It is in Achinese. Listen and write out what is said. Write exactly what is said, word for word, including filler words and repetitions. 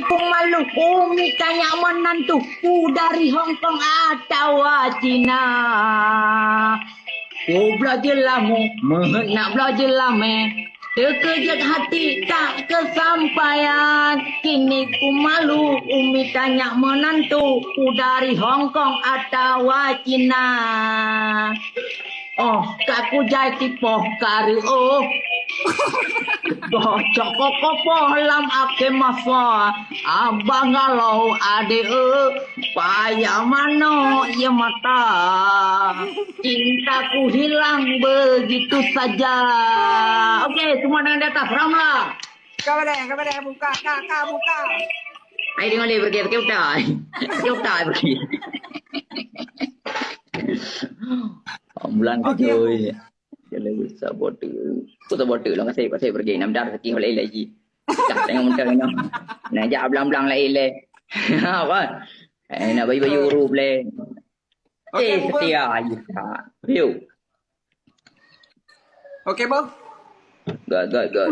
Ku malu, umi tanya meunan tu, ku dari Hong Kong atawa Cina. Ku bloe jeulamu, meuheuet nak bloe jeulame. Teukeujot hati tak keusampaian. Kini ku malu, umi tanya meunan tu, ku dari Hong Kong atawa Cina. Oh, ka kujai tipoh kareuoh. Boh cok kokopoh lam akhé masa. Abang galau adé, payah manok ya mata. Cintaku hilang begitu saja. Oke, semua tangan di atas, Ramla. Ka bada, ka bada, buka, ka, ka, buka. Ai, dengar lé pergi, pergi utai. Pergi utai pergi. Bulan Oke. Kejoi. Jalan sabote. Ku sabote lah, kasih, kasih pergi. Nam dar sakit oleh lagi. Dah tengok muntah ni. Nak jak blang-blang lain leh. Apa? Eh, nak baju-baju huruf leh. Oke, Eh, Bung. Setia aja. Yuk. Oke, Bung. Good, good, good.